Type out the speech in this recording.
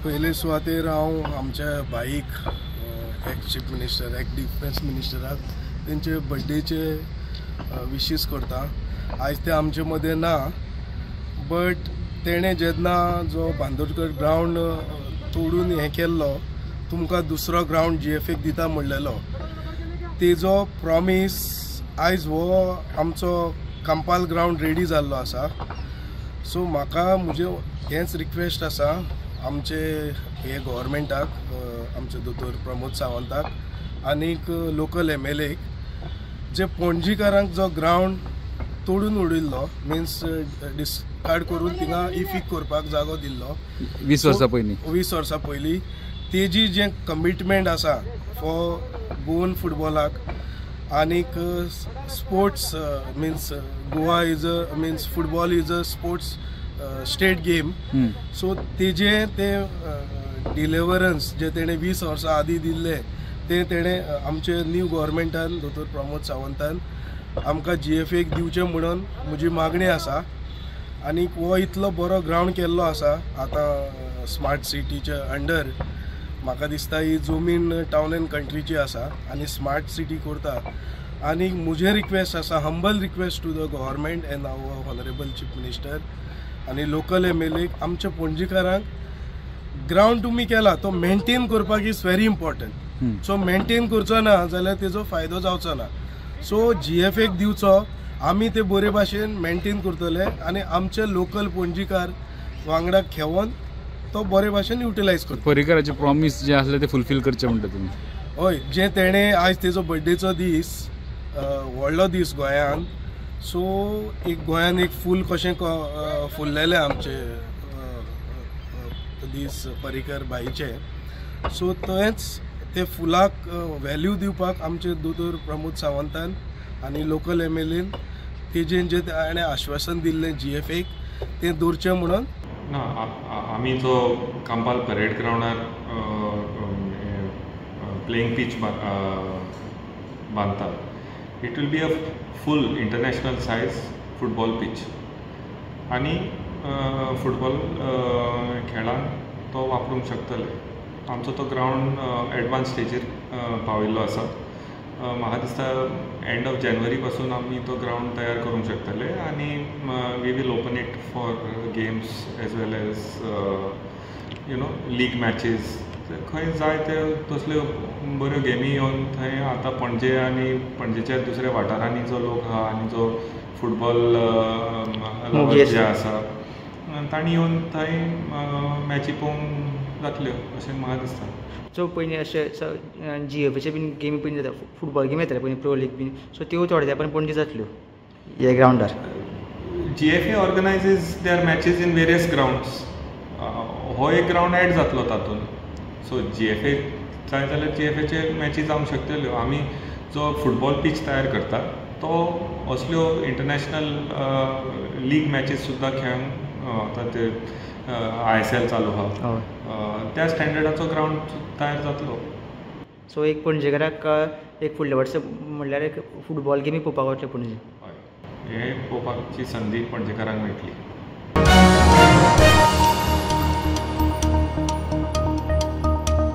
पयले सुवातेर हांव आमच्या bike ex chief minister, ex defence मिनिस्टराक तेंचे बड्डेचे विशीस करता. आयज ते आमचे मदें ना, बट तेणें जेन्ना जो बांदोडकर ग्रावंड तोडून हें केल्लो, तुमकां दुसरो ग्रावंड जीएफएक दिता म्हणलेलो, तेजो प्रॉमीस आयज हो आमचो कांपाल ग्रावंड रेडी जाल्लो आसा. सो म्हाका म्हजें हेंच रिक्वेस्ट आसा आमचे हे गव्हर्मेंटाक, आमचे दोतोर प्रमोद सावंताक आनीक लोकल एमएलएक, जे पणजीकारांक जो ग्रावंड तोडून उडयल्लो, मिन्स डिस्कार्ड करून थिंगा इफीक करपाक जागो दिल्लो 20 वर्सां पयलीं, 20 वर्सां पयलीं, तेजी जें कमिटमेंट आसा फॉर गोवन फुटबॉलाक आनीक sports, means Goa is a means football is a sports state game. So तेजे ते डिलेवरन्स जे तेणें 20 वर्सां आदीं दिल्ले ते तेणें आमचे न्यू गव्हर्मेंटान दोतोर प्रमोद सावंतान आमकां जीएफएक दिवचें म्हणून म्हजी मागणी आसा. आनीक हो इतलो बरो ग्रावंड केल्लो आसा आतां स्मार्ट सिटीच्या अंडर, म्हाका दिसता ही जमीन टावन एंड कंट्रीची आसा आनी स्मार्ट सिटी करता. आनी म्हजें रिक्वेस्ट आसा, humble request to the government and our honourable chief minister आनी लोकल एमएलए, आमच्या पणजीकारांक ग्रावंड तुमी केला तो मेंटेन करपाक is very important. So maintain करचो ना जाल्यार तेजो फायदो जावचो ना. सो जीएफएक दिवचो, आमी ते बरे भाशेन मेंटेन करतले आनी आमचे लोकल पणजीकार वांगडा खेळोन तो बरे भाशेन युटिलायज करता. पर्रीकराचे प्रॉमीस जे आसले ते फुलफील करचे म्हणटा तुमी? हय, जे तेणें आयज तेजो बड्डेचो दीस, व्हडलो दीस गोंयांत, सो एक गोंयान एक फूल कशें फुल्लेलें आमचे दीस पर्रीकर बाईचे, सो थंयच ते फुलाक व्हॅल्यू दिवपाक आमचे दोतोर प्रमोद सावंतान आनी लोकल एमएलएन तेजेन जे ताणें आश्वासन दिल्लें जीएफएक तें दवरचें म्हणून. ना, आमी जो कांपाल परेड ग्रावंडार प्लेइंग पीच बांदतात, it will be a full international size football pitch आनी फुटबॉल खेळांक तो वापरूंक शकतले. आमचो तो ग्रावंड एडवान्स स्टेजीर पाविल्लो आसा. म्हाका दिसता एंड ऑफ जानेवारी पासून आमी तो ग्रावंड तयार करूंक शकतले आनी we will open it for games as well as you know league matches. खंय जाय ते तसल्यो बऱ्यो गेमी येवन थंय आतां पणजे आनी पणजेच्या दुसऱ्या वाठारांनी जो लोक आहा आनी जो फुटबॉल लवर्स जे आसा तांणी येवन थंय मॅची पळोवंक जातल्यो अशें म्हाका दिसता. सो पयलीं अशें जीएफएचे बीन गेमी पयलीं जाता, फुटबॉल गेमी येताले पयलीं प्रो लीग बीन, सो त्यो थोडे तेंपान पणजे जातल्यो हे ग्रावंडार. GFA organises their matches in various grounds, हो एक ग्रावंड एड जातलो तातूंत. सो जीएफए जाय जाल्यार जीएफएचे मॅची जावंक शकतल्यो. आमी जो फुटबॉल पीच तयार करता तो असल्यो इंटरनॅशनल लीग मॅचीस सुद्दां खेळूंक आतां ते ISL चालू आहा त्या स्टँडर्डाचो ग्रावंड तयार जातलो. सो एक पणजेकाराक एक फुडल्या वर्सा म्हणल्यार एक फुटबॉल गेमी पळोवपाक वतले पणजे. हय, हें पळोवपाची संदी पणजेकारांक मेळटली.